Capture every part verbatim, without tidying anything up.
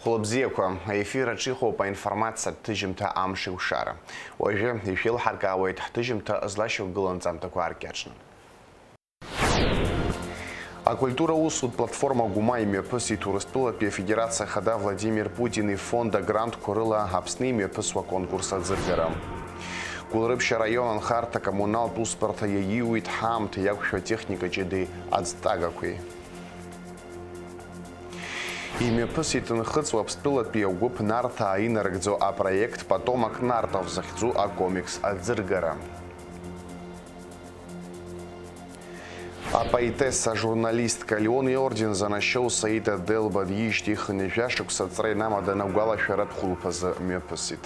Хәлыбзиақәа, аефир аҿы иҟоуп аинформациатә ҭыжьымҭа Амшеикәшара. Уажәы ишәеилҳаркаауеит ҳҭыжьымҭа злашьақәгылоу анҵамҭақәа ааркьаҿны. Акультура усутә платформа Гәыма имҩаԥысит Урыстәылатәи Афедерациа Ахада Владимир Путин ифонд агрантқәа рыла Аԥсны имҩаԥысуа аконкурс аӡыргара. Гәылрыԥшь араион анхарҭа коммуналтә усбарҭа иаиуит ҳаамҭа иақәшәо атехника ҷыдеи аӡтагақәеи. Имҩаԥысит Нхыҵ Уаԥстәылатәи агәыԥ Нарҭаа инарыгӡо апроект Потомок Нартов захьӡу акомикс аӡыргара. Апоетесса, ажурналистка, Леон иорден занашьоу Саида Делба диижьҭеи хынҩажәа шықәса аҵра инамаданы агәалашәаратә хәылԥазы мҩаԥысит.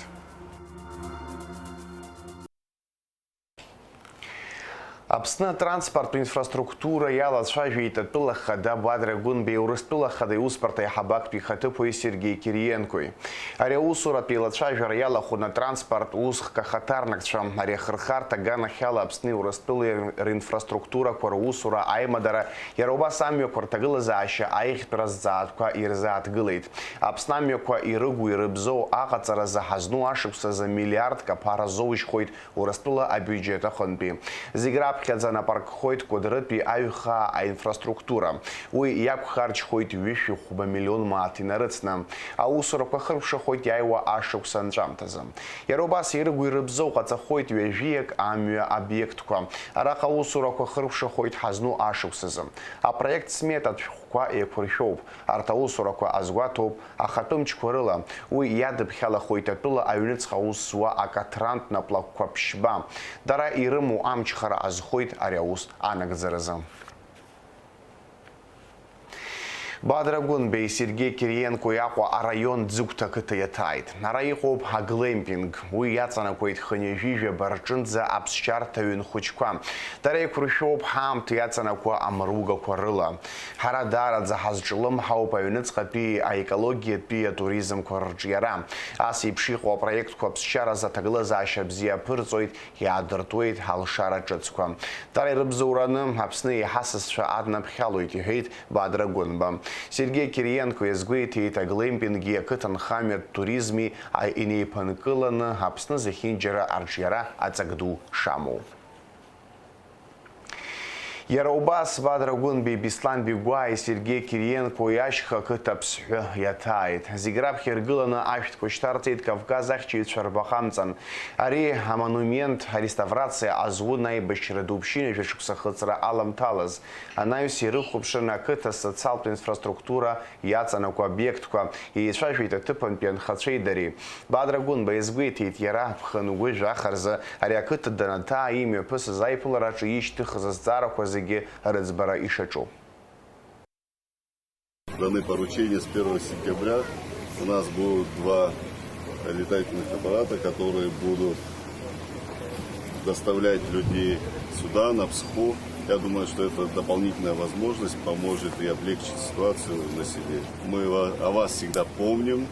Аԥсны атранспорттә инфраструктура иалацәажәеит атәыла хада Бадра Гәынбеи Урыстәыла хада иусбарҭа аиҳабы актәи ихаҭыԥуаҩи Сергеи Кириенкои. Ари аусуратә еилацәажәара иалахәын атранспорт усхк ахаҭарнакцәа, ари ахырхарҭа аганахьала Аԥсни Урыстәылеи ринфраструктурақәа русура аимадара, иара убас амҩақәа рҭагылазаашьа аиӷьтәра зҵаатәқәа ирзааҭгылеит. Аԥсны амҩақәа ирыгу-ирыбзоу аҟаҵаразы ҳазну ашықәсазы миллиардк аԥара зоужьхоит Урыстәыла абиуџьет аҟынтәи. Зегь раԥхьаӡа нап аркхоит Кәыдрытәи аҩхаа аинфраструктура. Уи иақәхарџьхоит ҩышәи хәба миллион мааҭ инарыцны. Аусурақәа хыркәшахоит иааиуа ашықәс анҵәамҭазы. Иара убас ирыгу-ирыбзоу ҟаҵахоит ҩажәиак амҩа обиектқәа. Араҟа аусурақәа хыркәшахоит ҳазну ашықәсазы. Апроект сметатә шәҟәқәа еиқәыршәоуп. Арҭ аусурақәа азгәаҭоуп ахатәы мчқәа рыла. Уи иадыԥхьалахоит атәыла аҩныҵҟа аус зуа акаҭрантә наплакқәа ԥшьба. Дара ирымоу амчхара азхоит ари аус анагӡаразы. Бадра Гәынбеи Сергеи Кириенкои Аҟәа араион Ӡыгәҭа ақыҭа иаҭааит. Ара иҟоуп аглемпинг. Уи иаҵанакуеит хынҩажәи жәаба рҿынӡа аԥсшьарҭа ҩын хәыҷқәа. Дара еиқәыршәоуп ҳаамҭа иаҵанакуа амругақәа рыла. Ҳара даараӡа ҳазҿлымҳауп аҩныҵҟатәи аекологиатәи атуризмқәа рҿиара. Ас еиԥш иҟоу апроектқәа аԥсшьаразы аҭагылазаашьа бзиа аԥырҵоит, иаадыртуеит ҳалшара ҿыцқәа. Дара ирыбзоураны Аԥсны еиҳа сасцәа аднаԥхьалоит, иҳәеит Бадра Гәынба. Сергеи Кириенко иазгәеиҭеит, аглемпинги ақыҭанхамҩатә туризми а-, инеиԥынкыланы Аԥсны зехьынџьара арҿиара аҵак ду шамоу. Иара убас Бадра Гәынбеи, Беслан Бигәааи Сергеи Кириенкои ашьха ақыҭа Ԥсҳәы иаҭааит. Зегь раԥхьа иргыланы ашәҭқәа шьҭарҵеит Кавказ ахьчаҩцәа рбаҟа амҵан. Ари амонумент ареставрациа азун аибашьра ду ԥшьынҩажәа шықәса ахыҵра аламҭалаз. Анаҩс ирыхәаԥшын ақыҭа социалтә инфраструктура иаҵанакуа обиектқәа, еицәажәеит аҭыԥантәи анхацәеи дареи. Бадра Гәынба иазгәеиҭеит, иара ԥхынгәыжә ахарзы ари ақыҭа данаҭаа имҩаԥысыз аиԥылараҿы ишьҭыхыз азҵаарақәа зегьы рыӡбара ишаҿу. Даны поручения с первого сентября. У нас будут два летательных аппарата, которые будут доставлять людей сюда, на Псху. Я думаю, что это дополнительная возможность поможет и облегчит ситуацию на селе. Мы ва-, о вас всегда помним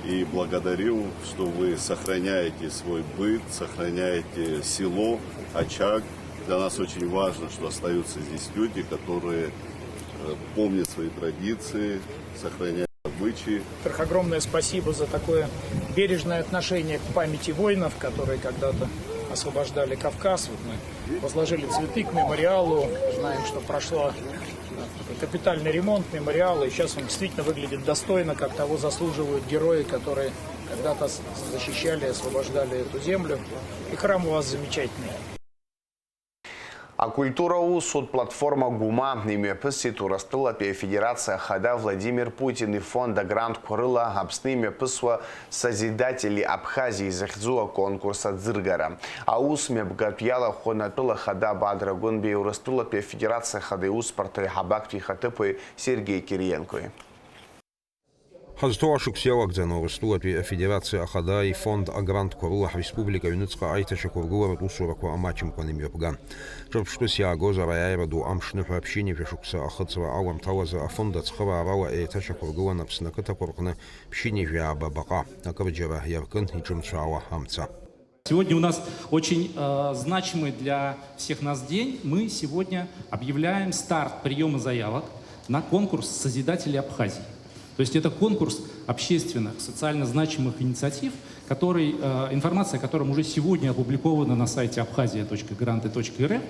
и благодарим, что вы сохраняете свой быт, сохраняете село, очаг. Для нас очень важно, что остаются здесь люди, которые, э, помнят свои традиции, сохраняют обычаи. Во-первых, огромное спасибо за такое бережное отношение к памяти воинов, которые когда-то освобождали Кавказ. Вот мы возложили цветы к мемориалу. Знаем, что прошла, э, такой капитальный ремонт мемориала, и сейчас он действительно выглядит достойно, как того заслуживают герои, которые когда-то с-, защищали и освобождали эту землю. И храм у вас замечательный. Акультура усутә платформа Гәыма имҩаԥысит Урыстәылатәи Афедерациа Ахада Владимир Путин ифонд агрантқәа рыла Аԥсны имҩаԥысуа Созидатели Абхазии захьӡу аконкурс аӡыргара. Аус мҩаԥгатә иалахәын атәыла хада Бадра Гәынбеи Урыстәылатәи Афедерациа Ахада иусбарҭа аиҳабы актәи ихаҭыԥуаҩ Сергеи Кириенкои. Ҳазҭоу ашықәс иалагӡаны Урыстәылатәи Афедерациа Ахада ифонд агрантқәа рыла ҳреспублика аҩныҵҟа аиҭашьақәыргыларатә усурақәа амаҷымкәан имҩаԥган. Ҿырԥштәыс иаагозар аиааира ду амшныҳәа ԥшьынҩажәа шықәса ахыҵра аламҭалазы афонд ацхыраарала еиҭашьақәыргылан Аԥсны ақыҭақәа рҟны ԥшьынҩажәи ааба баҟа, акырџьара иаркын иҿымцәаауа амца. Сегодня у нас очень, э, значимый для всех нас день. Мы сегодня объявляем старт приёма заявок на конкурс «Созидатели Абхазии». То есть это конкурс общественных, социально значимых инициатив, который, э, информация о котором уже сегодня опубликована на сайте абхазия точка гранты точка эр эф.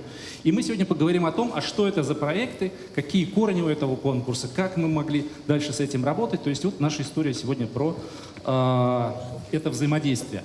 И мы сегодня поговорим о том, а что это за проекты, какие корни у этого конкурса, как мы могли дальше с этим работать. То есть вот наша история сегодня про, э, это взаимодействие.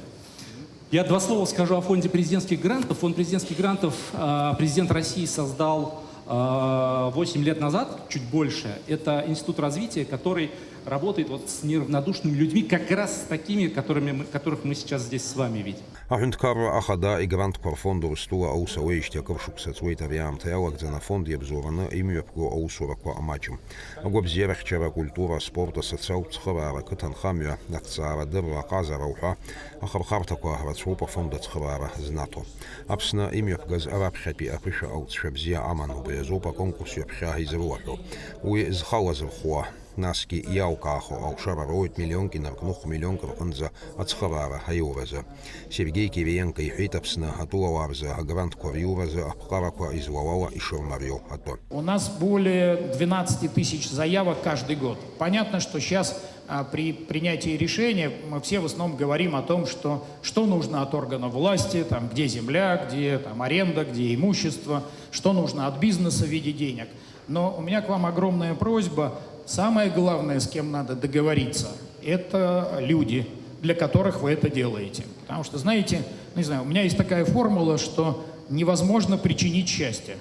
Я два слова скажу о фонде президентских грантов. Фонд президентских грантов, э, президент России создал, э, восемь лет назад, чуть больше. Это институт развития, который работает вот с неравнодушными людьми, как раз с такими, которыми мы, которых мы сейчас здесь с вами видим. Аҳәынҭқарра Ахада игрантқәа рфонд Урыстәыла аус ауеижьҭеи акыр шықәса ҵуеит. Ари аамҭа иалагӡаны афонд иабзоураны имҩаԥго аусурақәа маҷым. Агәабзиарахьчара, акультура, аспорт, асоциалтә цхыраара, ақыҭанхамҩа, аҭҵаарадырра, аҟазара уҳәа ахырхарҭақәа рацәоуп афонд ацхыраара знаҭо. Аԥсны имҩаԥгаз раԥхьатәи аԥышәа алҵшәа бзиа аман, убри азоуп аконкурс ҩаԥхьа изрылаҳәо. Уи зхалазырхәуа, насгьы иалкаахо алшара роуеит миллионк инаркны хә-миллионк рҟынӡа ацхыраара аиуразы. Сергеи Кириенко иҳәеит, Аԥсны атәылауаа рзы агрантқәа риуразы аԥҟарақәа излауала ишырмариоу атәы. У нас более двенадцати тысяч заявок каждый год. Понятно, что сейчас, а, при принятии решения мы все в основном говорим о том, что, что нужно от органов власти, там, где земля, где там аренда, где имущество, что нужно от бизнеса в виде денег. Но у меня к вам огромная просьба. Самое главное, с кем надо договориться, это люди, для которых вы это делаете. Потому что, знаете, не знаю, у меня есть такая формула, что невозможно причинить счастье.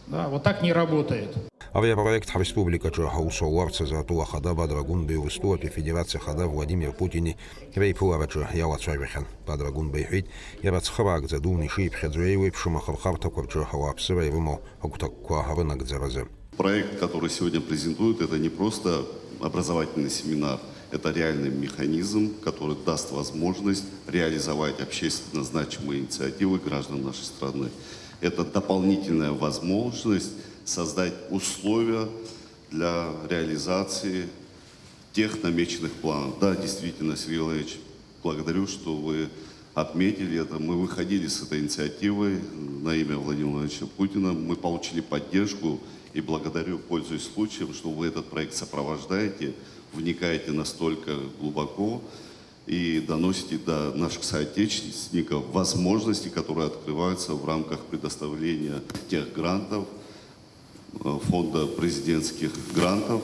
Да, вот так не работает. Ари апроект ҳреспубликаҿы аус ауларц азы атәыла ахада Бадра Гәынбеи Урыстәылатәи Афедерациа Ахада Владимир Путини реиԥылараҿы иалацәажәахьан. Бадра Гәынба иҳәеит, иара ацхыраагӡа дуны ишиԥхьаӡо еиуеиԥшым ахырхарҭақәа рҿы ауааԥсыра ирымоу агәҭакқәа рынагӡаразы. Проект, который сегодня презентуют, это не просто образовательный семинар, это реальный механизм, который даст возможность реализовать общественно значимые инициативы граждан нашей страны. Это дополнительная возможность создать условия для реализации тех намеченных планов. Да, действительно, Сергей Владимирович, благодарю, что вы отметили это. Мы выходили с этой инициативой на имя Владимира Владимировича Путина. Мы получили поддержку и благодарю, пользуясь случаем, что вы этот проект сопровождаете, вникаете настолько глубоко и доносите до наших соотечественников возможности, которые открываются в рамках предоставления тех грантов, э, фонда президентских грантов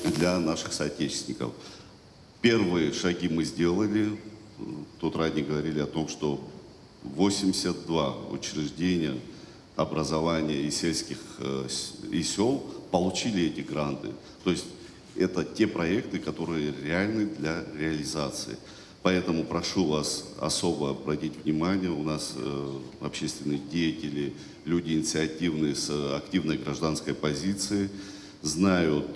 для наших соотечественников. Первые шаги мы сделали. Тут ранее говорили о том, что восемьдесят два учреждения образования и сельских, э, с-, и сёл получили эти гранты. То есть это те проекты, которые реальны для реализации. Поэтому прошу вас особо обратить внимание, у нас, э, общественные деятели, люди инициативные, с активной гражданской позицией, знают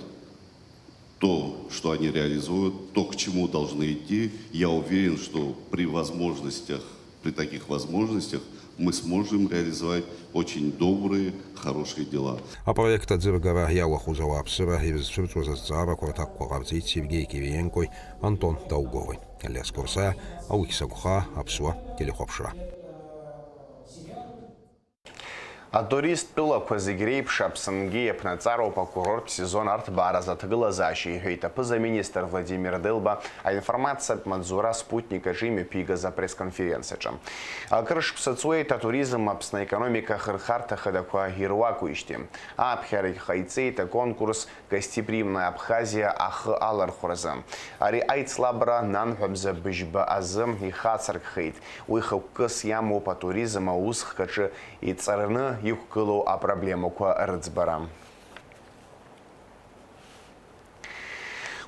то, что они реализуют, то, к чему должны идти. Я уверен, что при возможностях, при таких возможностях мы сможем реализовать очень добрые, хорошие дела. Апроект аӡыргара иалахәыз ауааԥсыра ирызцәырҵуаз азҵаарақәа рҭакқәа ҟарҵеит Сергеи Кириенкои Антон Долгови. Алиас Курсаиа, Алықьса Гәхаа, Аԥсуа телехәаԥшра. Атурист тәылақәа зегь реиԥш Аԥсынгьы иаԥнаҵароуп акурорттә сезон арҭбааразы аҭагылазаашьа, иҳәеит аԥыза-министр Владимир Делба аинформациатә маҵзура Спутник аҿы имҩаԥигаз апресс-конференциаҿы. Акыр шықәса ҵуеит атуризм Аԥсны аекономика ахырхарҭа хадақәа ируакуижьҭеи. Ааԥхьарагь ҟаиҵеит аконкурс Гостеприимная Абхазия ахы алархәразы. Ари аицлабра нанҳәа мза быжьба азы ихацыркхеит. Уи хықәкыс иамоуп атуризм аусхк аҿы иҵарны иқәгылоу апроблемақәа рыӡбара.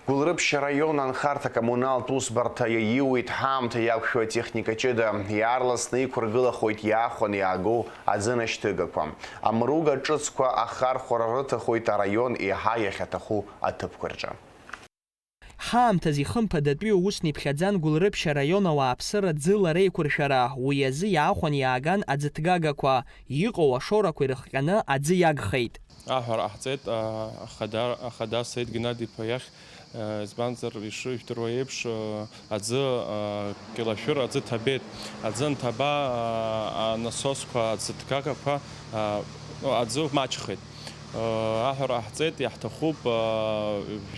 Гәылрыԥшь араион анхарҭа-коммуналтә усбарҭа иаиуит ҳаамҭа иақәшәо атехника ҷыда. Иаарласны иқәыргылахоит иаахәаны иаагоу аӡы нашьҭыгақәа. Амруга ҿыцқәа ахархәара рыҭахоит араион еиҳа иахьаҭаху аҭыԥқәа рҿы. Ҳаамҭазы ихымԥадатәиу усны иԥхьаӡан Гәылрыԥшь араион ауааԥсыра ӡыла реиқәыршәара, уи азы иаахәаны иааган аӡыҭгагақәа, иҟоу ашорақәа ирыхҟьаны аӡы иагхеит. Аҳәара ҟаҳҵеит, а, ахада, ахада Саид Геннади-иԥа иахь, а, избанзар, ишыжәдыруа еиԥш, а, аӡы, а, Кьалашәыр аӡы ҭабеит. Аӡы анҭаба, а, анасосқәа, аӡыҭгагақәа, а, ну, аӡы маҷхеит. Аҳәара ҟаҳҵеит, иаҳҭахуп,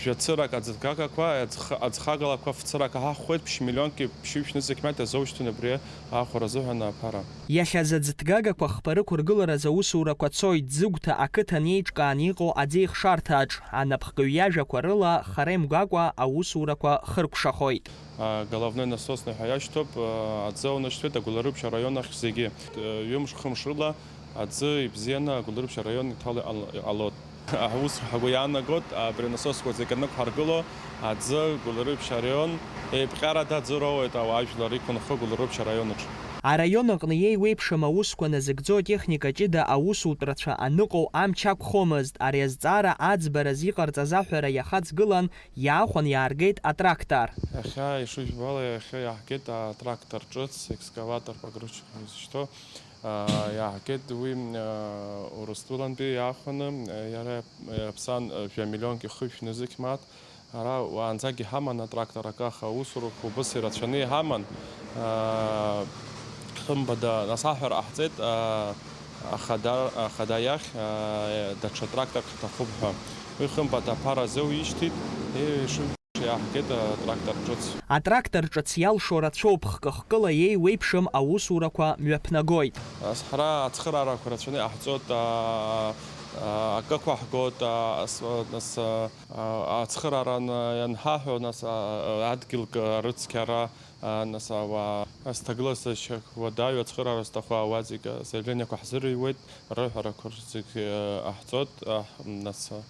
жәа-цырак аӡыҭгагақәа, аӡх-, аӡхагалақәа ф-цырак аҳахәоит, ԥшь-миллионки ԥшьышә нызқь мааҭ азоушьҭын абри аахәара азыҳәан аԥара. Иахьазы аӡыҭгагақәа хԥа рықәыргыларазы аусурақәа цоит, Ӡыгәҭа ақыҭан еиҿкааны иҟоу аӡеихшарҭаҿ, анапхгаҩ иажәақәа рыла, хара имгакәа аусурақәа хыркәшахоит. Головной насосный ҳәа иашьҭоуп, аӡы аунашьҭуеит Агәыларыԥшь араион ахь зегьы. Ҩымш-хымш рыла аӡы ибзианы Агәыларыԥшь араион иҭала иҟал-, иҟалоит. Аус ҳгәы иаанагоит, абри анасосқәа зегьы анықәҳаргыло, аӡы Гәылрыԥшь араион еиԥҟьарада аӡы роуеит ауаажәлар иқәынхо Гәылрыԥшь араионаҿ. Араион аҟны иеиуеиԥшым аусқәа назыгӡо атехника ҷыда аусутәрацәа аныҟоу амч ақәхомызт, ари азҵаара аӡбараз иҟарҵаз аҳәара иахаҵгылан, иаахәан иааргеит атрактор. Иахьа ишыжәбо ала, иахьа иаҳгеит атрактор ҿыц, экскаватор погрузчик ҳәа изышьҭоу. Иаҳгеит уи, Урыстәылантәи иаахәаны, иара иаԥсан жәа-миллионки хышә нызқь мааҭ. Ара уаанӡагь иҳаман атрактор акы, аха аусурақәа убыс ирацәаны иҳаман. Хымԥада, нас аҳәара ҟаҳҵеит, ахада, ахада иахь, даҽа тракторк ҳҭахуп ҳәа. Уи хымԥада аԥара азы уишьҭит, ишыжәбо иаҳгеит атрактор ҿыц. Атрактор ҿыц иалшо рацәоуп, хкы-хкыла иеиуеиԥшым аусурақәа мҩаԥнагоит. Нас ҳара ацхыраарақәа рацәаны иҟаҳҵоит, а, а, акы ықәаҳгоит, а, ас-, нас, а, ацхыраара ан-, ианҳаҳәо, нас, а, адгьылк рыцқьара, а, нас ауаа, нас ҭагылазаашьак уадаҩу ацхыраара зҭаху ауаа зегьы заявлениақәа ҳзырыҩуеит, рыҳәарақәа зегьы, а, ҟаҳҵоит, а, нас, а,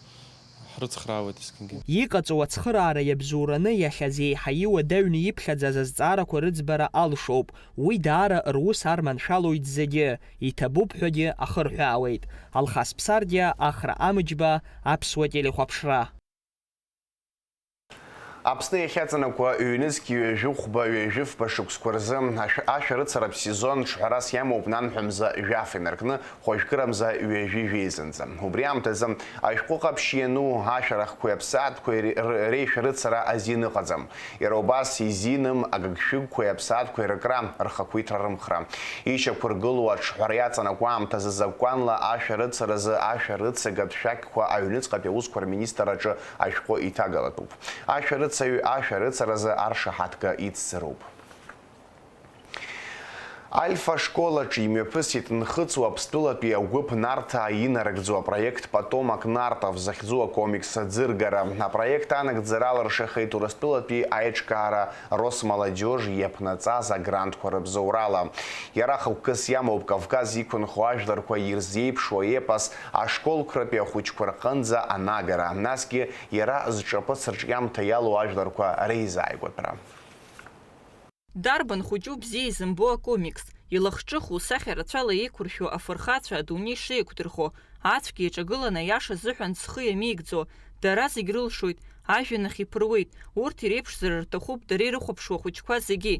ҳрыцхраауеит есқьынгьы. Иҟаҵоу ацхыраара иабзоураны иахьазы еиҳа иуадаҩны иԥхьаӡаз азҵаарақәа рыӡбара алшоуп. Уи даара рус арманшәалоит зегьы, иҭабуп ҳәагьы ахырҳәаауеит. Алхас Ԥсардиа, Ахра Амыџьба, Аԥсуа телехәаԥшра. Аԥсны иахьаҵанакуа ҩнызқь ҩажәи хәба, ҩажәи фба шықәсқәа рзы ашә-, ашәарыцаратә сезон ҿҳәарас иамоуп нанҳәа мза жәаф инаркны, хәажәкыра мза ҩажәи жәеизанӡа. Убри аамҭазы ашәҟәы ҟаԥшь иану ашәарахқәеи аԥсаатәқәеи ре-, р-, реишәарыцара азин ыҟаӡам. Иара убас изиным агыгшәыгқәеи аԥсаатәқәеи рыкра, рхақәиҭра рымхра. Ишьақәыргылоу аҿҳәара иаҵанакуа аамҭазы закәанла ашәарыцаразы ашәарыцагатә шәақьқәа аҩныҵҟатәи аусқәа рминистрраҿы ашәҟәы иҭагалатәуп. Ашәарыцаҩ ашәарыцаразы аршаҳаҭга ицзароуп. Альфа школаҿы имҩаԥысит Нхыҵ Уаԥстәылатәи агәыԥ Нарҭаа инарыгӡо апроект Потомок Нартов захьӡу акомикс аӡыргара. Апроект анагӡара алыршахеит Урыстәылатәи аиҿкаара Росмолодежь иаԥнаҵаз агрантқәа рыбзоурала. Иара хықәкыс иамоуп Кавказ иқәынхо ажәларқәа ирзеиԥшу аепос ашколқәрантәи ахәыҷқәа рҟынӡа анагара, насгьы иара зҿаԥыц рҿиамҭа иалоу ажәларқәа реизааигәатәра. Дарбан хәыҷу бзиа изымбо акомикс? Илахҿыху, сахьа рацәала еиқәыршәо афырхацәа адунеи шеиқәдырхо, ацәгьа иаҿагыланы аиаша азыҳәан зхы иамеигӡо, дара зегь рылшоит, ажәҩан ахь иԥыруеит, урҭ иреиԥшзар рҭахуп дара ирыхәаԥшуа ахәыҷқәа зегьы.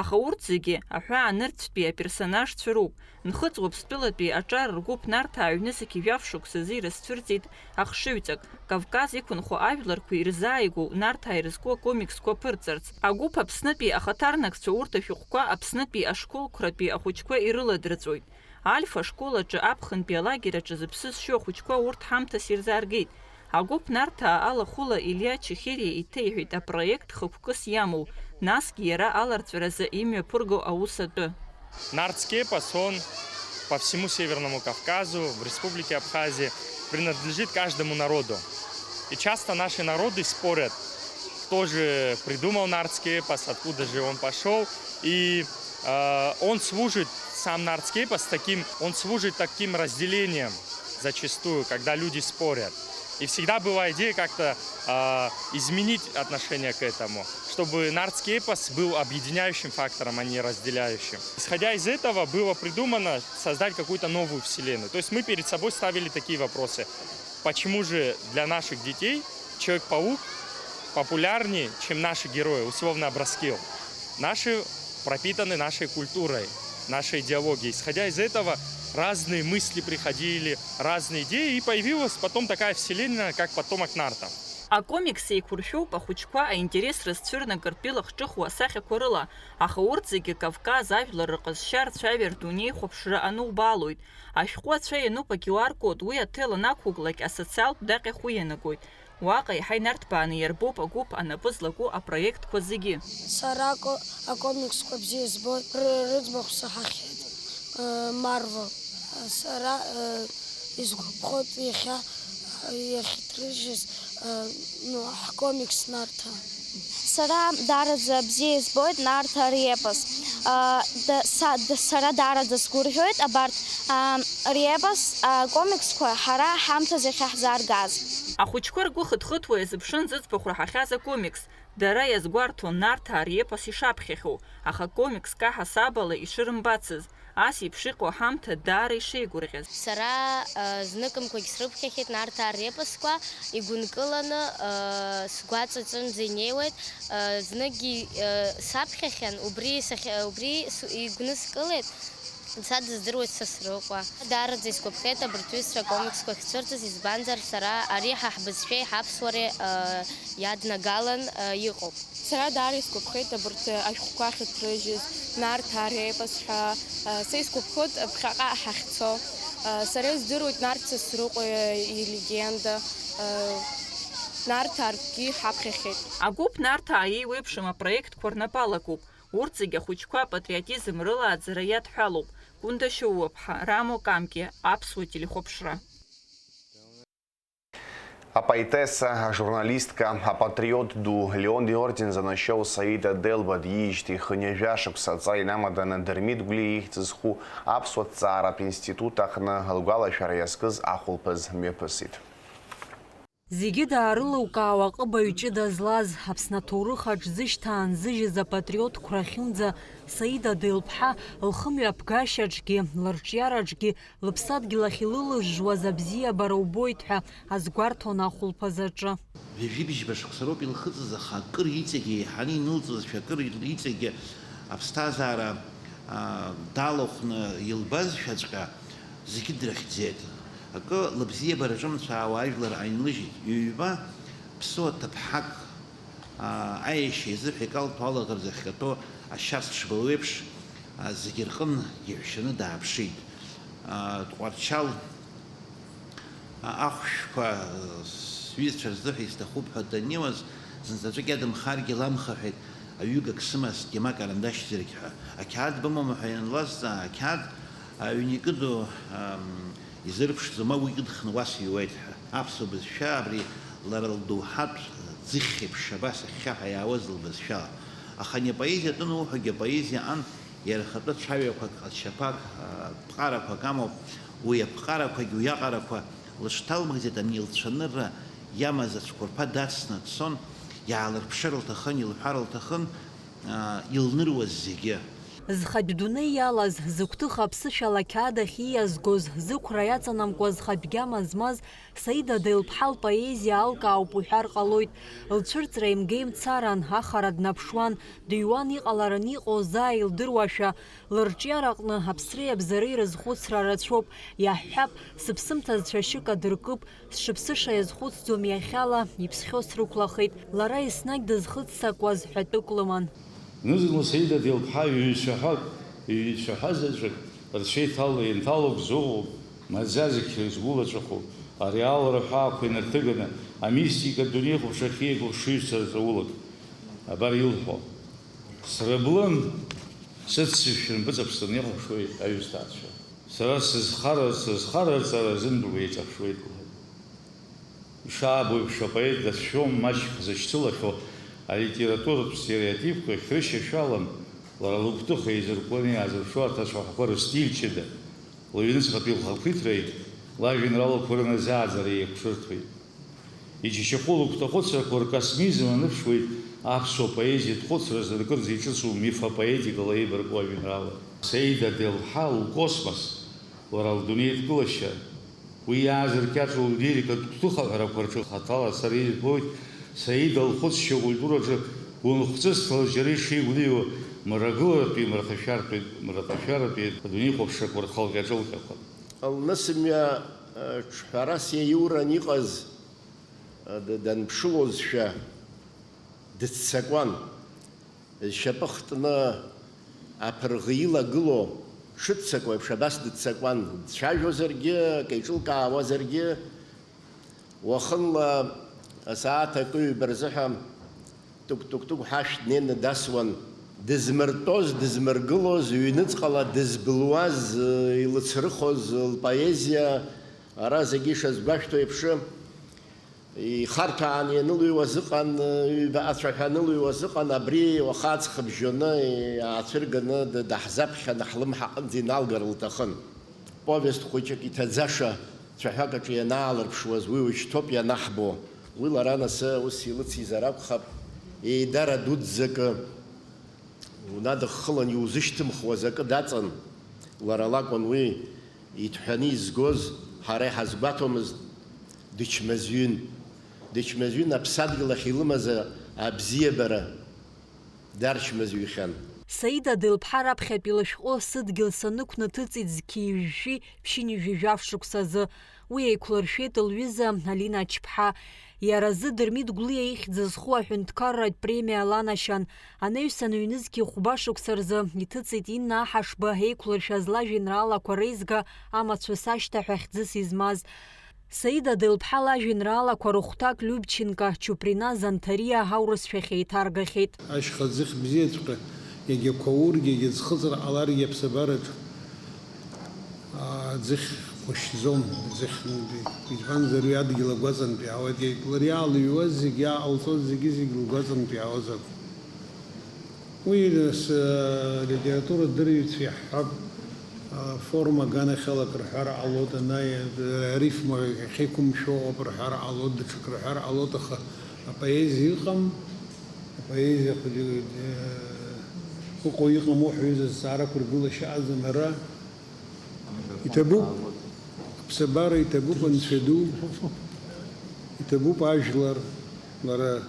Аха урҭ зегьы аҳәаа нырцәтәи аперсонажцәа роуп. Нхыҵ Уаԥстәылатәи аҿар ргәыԥ Нарҭаа ҩнызқь жәаф шықәсазы ирызцәырҵит ахшыҩҵак, Кавказ иқәынхо ажәларқәа ирзааигәоу Нарҭаа ирызку акомиксқәа ԥырҵарц. Агәыԥ Аԥснытәи ахаҭарнакцәа урҭ ашәҟәқәа Аԥснытәи ашколқәрантәи ахәыҷқәа ирыладырҵәоит. Альфа школ аҿы аԥхынтәи алагер аҿы зыԥсы зшьо ахәыҷқәа урҭ ҳамҭас ирзааргеит. Агәыԥ Нарҭаа алахәыла Илиа Чехериа иҭеиҳәеит апроект хықәкыс иамоу, насгьы иара аларҵәаразы имҩаԥырго аус атәы. Нартский эпос, он по всему Северному Кавказу, в Республике Абхазия принадлежит каждому народу. И часто наши народы спорят, кто же придумал нартский эпос, откуда же он пошёл. И, э, он служит, сам нартский эпос, таким, он служит таким разделением зачастую, когда люди спорят. И всегда была идея как-то, а, изменить отношение к этому, чтобы нартский эпос был объединяющим фактором, а не разделяющим. Исходя из этого, было придумано создать какую-то новую вселенную. То есть мы перед собой ставили такие вопросы. Почему же для наших детей Человек-паук популярнее, чем наши герои, условно, Абраскил? Наши пропитаны нашей культурой, нашей идеологией. Исходя из этого, разные мысли приходили, разные идеи, и появилась потом такая вселенная, как Потомок Нартов. Акомикс еиқәыршәоуп ахәыҷқәа аинтерес рызцәырнагартә илахҿыху асахьақәа рыла, аха урҭ зегьы Кавказ ажәлар рҟазшьа рцәажәаратә дунеихәаԥшра анубаалоит. Ашәҟәы ацәа иануп, а-QR код уи аҭел анақәуклак асоциалтә даҟьа ахәы ианагоит. Уаҟа еиҳа инарҭбааны иарбоуп агәыԥ анапы злаку апроектқәа зегьы. Сара ако-, акомиксқәа бзиа збоит, ры-, рыӡбахә саҳахьеит, э, Марвел. Сара, э, исгәаԥхоит иахьа, э, иахьҭрыжьыз, э, ну, ҳкомикс Нарҭаа. Сара даараӡа бзиа избоит Нарҭаа репос. Э, да-, са-, да-, сара даараӡа сгәырӷьоит абарҭ, э, репос, э, комиксқәа ҳара ҳамҭас иахьаҳзааргаз. Ахәыҷқәа ргәы хыҭхыҭуа иазыԥшын зыӡбахә раҳахьаз акомикс. Дара иазгәарҭон Нарҭаа репос ишаԥхьахьоу, аха комикс каҳасабала ишырымбацыз, ас еиԥш иҟоу аҳамҭа даара ишеигәырӷьаз. Сара, э, зныкымкәагь срыԥхьахьеит Нарҭаа репосқәа, игәынкыланы, э, сгәаҵаҿынӡа инеиуеит, э, зныкгьы, э, саԥхьахьан, убри сахьа-, убри с-, игәныскылеит. Са дыздыруеит Сасрыҟәа. Даараӡа исгәаԥхеит абарҭ ҩызцәа акомиксқәа ахьцәырҵыз, избанзар, сара ари ҳа ҳбызшәеи ҳаԥсуареи, э, иаднагалан, э, иҟоуп. Сара даара исгәаԥхеит абарҭ ашәҟәқәа ахьыҭрыжьыз, Нарҭаа репос ҳәа. Э, са исгәаԥхоит ԥхьаҟа ҳахьцо. Э, сара издыруеит Нарҭ Сасрыҟәа илегенда, э, Нарҭаа ртәгьы ҳаԥхьахьеит. Агәыԥ Нарҭаа еиуеиԥшым апроектқәа рнапы алакуп. Урҭ зегьы ахәыҷқәа апатриотизм рылааӡара иадҳәалоуп. Гәында Шьоуаԥҳа, Рамо Камки, Аԥсуа телехәаԥшра. Апоетесса, ажурналистка, апатриот ду, Леон иорден занашьоу Саида Делба диижьҭеи хынҩажәа шықәса аҵа инамаданы Дырмит Гәлиа ихьӡ зху аԥсуа ҭҵааратә институт аҟны лгәалашәара иазкыз ахәылԥаз мҩаԥысит. Зегьы даарылукаауа аҟыбаҩ ҷыда злаз, Аԥсны аҭоурых аҿ зышьҭаан зыжьыз апатриот қәрахьымӡа Саида Делԥҳа лхымҩаԥгашьаҿгьы, лырҿиараҿгьы, лыԥсадгьыл ахь илылыжжуаз абзиабара убоит ҳәа азгәарҭон ахәылԥаз аҿы. Ҩажәибжьба шықәса роуп илхыҵыз, аха акыр иҵегьы еиҳаны инылҵызшәа, акыр иҵегьы аԥсҭазаара, аа, далахәны илбазшәаҵәҟьа, зегьы дрыхьӡеит. Акы лыбзиабара ҿымцәаауа ажәлар ааинлыжьит. Ҩба ԥсуа ҭыԥҳак, аа, аиашьа изыҳәа икалҭәо алаӷырӡ ахькаҭәо ашьац ҽбылуеиԥш, аа, зегьы рҟын иаҳәшьаны дааԥшит. Аа, Тҟәарчал, аа, ахәшәқәа, сҩызцәа рзыҳәа исҭахуп ҳәа даннеиуаз, зынзаҵәык иадымхаргьы ламхаҳәеит, аҩыгак сымаз, ҭгьы ма карандашьӡарагь ҳәа. Ақьаад бымоума ҳәа ианлазҵаа, ақьаад, аҩн икыду, ам, изырԥшӡо, ма уи кыдхны уа сыҩуеит ҳәа. Аԥсуа бызшәа абри лара лдоуҳатә ӡыхь еиԥш абас ахьхьаҳәа иаауаз лбызшәала. Аха ани апоезиа атәы ануҳәогьы, апоезиа аан иара ахатәы цәаҩақәак, ҟазшьақәак, а, ԥҟарақәак амоуп. Уи аԥҟарақәагь, уи аҟарақәа лыҽҭалмыгӡеит, ани лцәанырра иамаз ацәқәырԥа дацны дцон, иаалырԥшыр лҭахын, илҳәар лҭахын, аа, илныруаз зегьы. Зхатә дунеи иалаз, зыгәҭыха аԥсышәала ақьаад ахь ииазгоз, зықәра иаҵанамкуа зхатә гьама змаз Саида Делԥҳа лпоезиа алкаауп уҳәар ҟалоит. Лцәырҵра имгеимцаран, ахара днаԥшуан, дыҩуан, иҟалараны иҟоу заа илдыруашәа. Лырҿиараҟны аԥсреи абзареи рызхәыцра рацәоуп, иаҳҳәап, сыԥсымҭаз цәашьык адыркып, сшыԥсыша иазхәыцӡом иахьала, иԥсхьоу срықәлахеит. Лара еснагь дызхыццакуаз ҳәатәык лыман. Зны-зынла Саида Делԥҳа ҩ-цәаҳәак, ҩ-цәаҳәа заҵәык рцәа иҭало, инҭалогәӡоу, маӡа зқьра згәылаҵәаху, ареалра ҳәаақәа инарҭыганы, амистикатә дунеихәаԥшра ахьиеиқәыхшыҩцара ҵаулак. Абар илҳәо. Срыблын, сыццышә рымпыҵаԥсаны ихәаԥшуеит аҩысҭаацәа. Сара сызхара-, сызхарарҵара зындәыла еиҿаԥшуеит, лҳәеит. Ишаабо еиԥш, апоет дацәшәом, маҷк зышьцылахьоу алитературатә стереотипқәа ихьрышьашәалан, лара лыгәҭыха еизыркәкәаны иаазырԥшуа арҭ ацәаҳәақәа рыстиль ҷыда, лыҩныҵҟатәи лхақәиҭреи лажәеинраалақәа рыназааӡара еиқәшырҭәеит. Иџьашьахәы лыгәҭахәыцрақәа ркосмизм аныԥшуеит аԥсуа поезиатә хәыцра азы акырӡа иҿыцу мифопоетикала еибарку ажәеинраала. Саида Делԥҳа лкосмос, лара лдунеи дкылашьа, уи иааз ркьаҿу лирикатә гәҭыхаҳәарақәа рҿы хаҭала сара избоит Саида лхәыцшьа акультураҿы гәынхәҵысҭала џьара ишеигәныҩуа мрагыларатәи, мраҭашәаратәи, мраҭашәаратәи адунеихәаԥшрақәа рхылҟьаҿылҟьақәа. Лнысымҩа, э, ҿҳәарас иаиуран иҟаз Д-, данԥшылозшәа дыццакуан. Зшьапы хтны аԥырӷы илагылоу дшыццакуа еиԥш абас дыццакуан. Дцәажәозаргьы, акы еиҿылкаауазаргьы, уахынла асааҭ акы-ҩба рзыҳәа тук-тук-тук ҳәа ашә днеины дасуан. Дызмыртәоз, дызмыргылоз, ҩныҵҟала дызбылуаз, илыцрыхоз лпоезиа, ара зегьы ишазгәашәҭо еиԥш, ихарҭәаан ианылҩуаз ыҟан, ҩба ацәаҳәа анылҩуаз ыҟан, абри уаха аҵх бжьоны, иаацәырганы д-, даҳзаԥхьаны ҳлымҳа аҟынӡа иналгар лҭахын. Повест хәыҷык иҭаӡаша цәаҳәак аҿы ианаалырԥшуаз, уи уажәшьҭоуп ианаҳбо. Уи лара нас ус илыцизар акәхап, еидара дуӡӡакы, унадыххылан иузышьҭымхуаз акы даҵан, лара лакәын уи иҭҳәаны изгоз, ҳара иҳазгәаҭомызт, дычмазаҩын. Дычмазаҩын аԥсадгьыл ахь илымаз абзиабара. Дарчмазаҩхьан. Саида Делԥҳа раԥхьатәи лышәҟәы Сыдгьыл санықәнаҭыҵит зқьи жәшәи ԥшьынҩажәи жәаф шықәсазы. Уи еиқәлыршәеит лҩыза Алина Ачԥҳа. Иара азы Дырмит Гәлиа ихьӡ зху аҳәынҭқарратә премиа ланашьан. Анаҩсан ҩнызқьи хәба шықәса рзы иҭыҵит Инна Аҳашба еиқәлыршәаз лажәеинраалақәа реизга Амацәыс ашьҭа ҳәа хьӡыс измаз. Саида Делԥҳа лажәеинраалақәа рыхәҭак Любченко, Чуприна, Занҭариа аурысшәахь еиҭаргахьеит. Ашьха ӡыхь бзиаҵәҟьа, иагьа қәаургьы, иагьа ӡхыҵра ҟаларгьы аԥсабараҿы, аа, ӡыхь хәашьӡом, ӡыхь, избанзар, уи адгьыл агәаҵантәи иаауеит, лара иаалыҩуаз зегь, иааҟалҵоз зегьы-зегь лгәаҵантәи иаауазаап. Уи, нас, литературадырҩцәа иаҳҳәап, аформа аганахьала акры рҳәар ҟалоит, ана, арифма ахьеиқәымшәо ауп рҳәар ҟалоит, даҽакы рҳәар ҟалоит, аха апоезиа ыҟам, апоезиа хәыҷы, э, ыҟоу иҟаму ҳәа ҩыза зҵаарақәа ргылашьа аӡам ара. Иҭабуп аԥсабара, иҭабуп анцәа ду, иҭабуп ажәлар, лара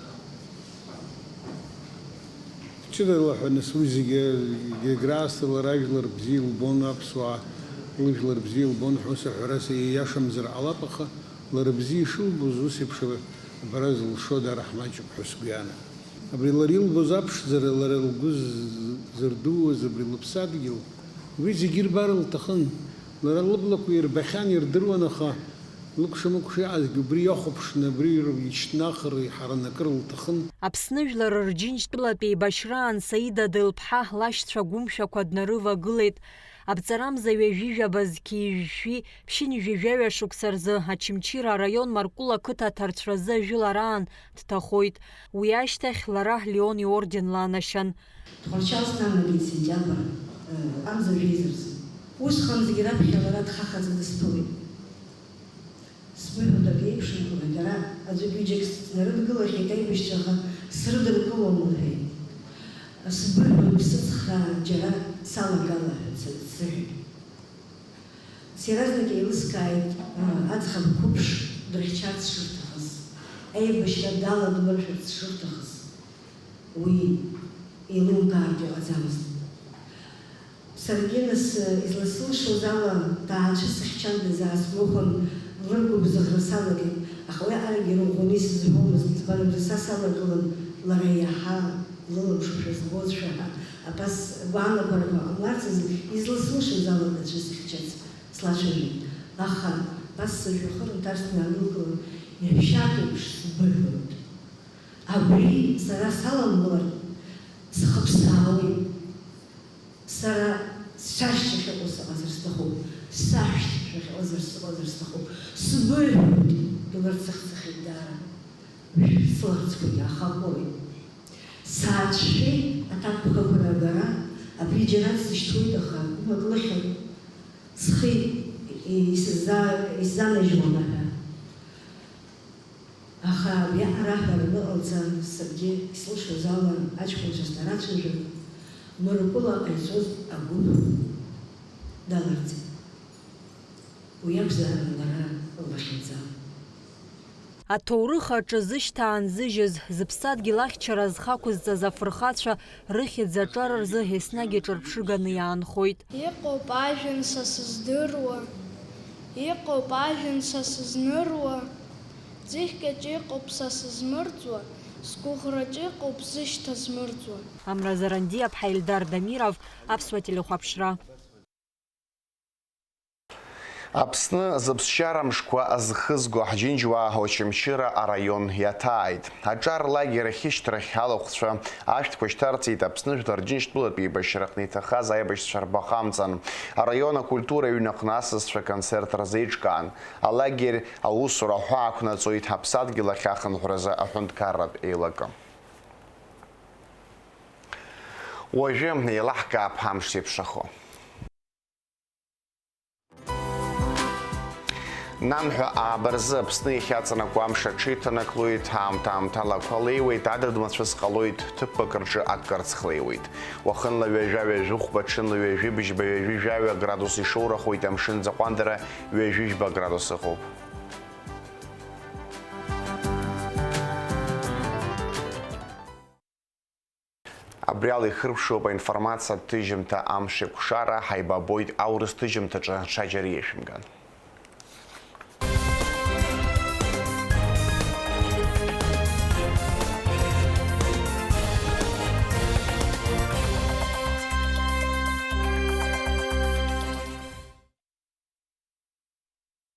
ҷыдала ҳәа, нас, уи зегьы, Герасҭа лара ажәлар бзиа илбон, аԥсуаа лыжәлар бзиа илбон ҳәа ус аҳәара са ииашамзар ҟалап, аха лара бзиа ишылбоз ус еиԥш абара зылшо дара ҳмаҷуп ҳәа сгәы иаанагон. Абри лара илбоз аԥшӡара, лара лгәы з-, зырдууаз абри лыԥсадгьыл, уи зегьы ирбар лҭахын. Лара лыблақәа ирбахьан, ирдыруан, аха лыкәша-мыкәша иҟазгьы убри иахәаԥшны, абри ишьҭнахыр, иҳаранакыр лҭахын. Аԥсны жәлар рџьынџьтәылатә еибашьраан Саида Делԥҳа лашьцәа гәымшәақәа днарывагылеит. Абҵарамза ҩажәи жәаба зқьи жәшәи ԥшьынҩажәи жәаҩа шықәса рзы Очамчыра араион Маркәыла ақыҭа аҭарцәразы ажәылараан дҭахоит. Уи ашьҭахь лара Леон иорден ланашьан. Тҟәарчал снанагеит сентиабр, э, амза жәеиза рзы. Усҟанӡагьы раԥхьа лара дхахаӡа дысԥылеит. Сбыҳәоит, ак еиԥшымкәа, дара аӡәык-ҩыџьак снарыдгылахьеит, аибашьцәа, аха срыдыркылом, лҳәеит. Сбыҳәоит, бсыцхраа џьара салагала ҳәа дсыҳәеит. Сиаразнак еилыскааит, а, аӡӷаб қәыԥш дрыхьчарц шырҭахыз, аибашьра даладмыршәарц шырҭахыз. Уи еилылкаартә иҟаӡамызт. Саргьы нас, изласылшоз ала, ҭаацәа сыхьчан дызаасгәахәын, лыргәыбзыӷра салагеит, аха уи аҟарагьы ирӷәӷәаны исызҳәомызт, избан акәзар, са салагылан, лара иаҳа лылымшошәа збозшәа ҳәа, абас гәаанагарақәа ҟамларц азы, изласылшоз ала дацәысыхьчарц слацәажәеит. Аха абас сыжәҩахыр нҭарсны иаанылкылан, ҩажәшьатәеиԥш сбыҳәоит. Абри сара саламгылартә схыԥсаауеит. Сара сашьцәа ахьыҟоу сыҟазар сҭахуп, саҳәшьцәа ахьыҟазар сыҟазар сҭахуп, сбыҳәоит, илырцыхцыхит даара. Сылаӷырӡқәагьы аахаҟәҟәалеит. Саацәшәеит аҭакԥхықәра агара, абри џьара дсышьҭуеит, аха имак лыхьын, схы исза-, исзанажьуама ҳәа. Аха абри араҳәара ныҟалҵан, саргьы ислылшоз ала аҷкәынцәа снарацәажәан, Мыркәыла ҟаиҵоз агәыԥ даларҵеит. Уи акәзаарын лара ллахьынҵа. Аҭоурых аҿы зышьҭаанзыжьыз, зыԥсадгьыл ахьчара зхақәызҵаз афырхацәа рыхьӡ аҿар рзы еснагь иҿырԥшыганы иаанхоит. Иҟоуп ажәҩан са сыздыруа, иҟоуп ажәҩан са сызныруа, Зыхьчаҿ иҟоуп са сызмырӡуа, сгәыӷраҿ иҟоуп зышьҭа змырӡуа. Амра Зарандиаԥҳа, Ельдар Дамиров, Аԥсуа телехәаԥшра. Аԥсны зыԥсшьара мшқәа зхызго ҳџьынџьуаа Очамчыра араион иаҭааит. Аҿар лагер ахьышьҭрахь алахәцәа ашәҭқәа шьҭарҵеит Аԥсны Жәлар Џьынџьтәылатә еибашьраҟны иҭахаз аибашьцәа рбаҟа амҵан. Араион акультура ҩнаҟны асасцәа концерт рзеиҿкаан. Алагер аусура аҳәаа ақәнаҵоит ҳаԥсадгьыл ахь ахынҳәразы аҳәынҭқарратә еилакы. Уажәы еилаҳкаап амш зеиԥшрахо. Нанҳәа ааба рзы Аԥсны иахьаҵанакуа амш аҽеиҭанакылоит, аамҭа-аамҭала ақәа леиуеит, адыд мацәыс ҟалоит, ҭыԥқәак рҿы аккарц хлеиуеит. Уахынла ҩажәа-ҩажәихәба, ҽынла ҩажәи быжьба, ҩажәи жәаҩа градус ишоурахоит, амшын ӡаҟәандара ҩажәи жәба градус ыҟоуп. Абри ала ихыркәшоуп аинформациатә ҭыжьымҭа Амш еиқәшара, ҳаибабоит аурыс ҭыжьымҭаҿы, ҽаџьара иашәымган.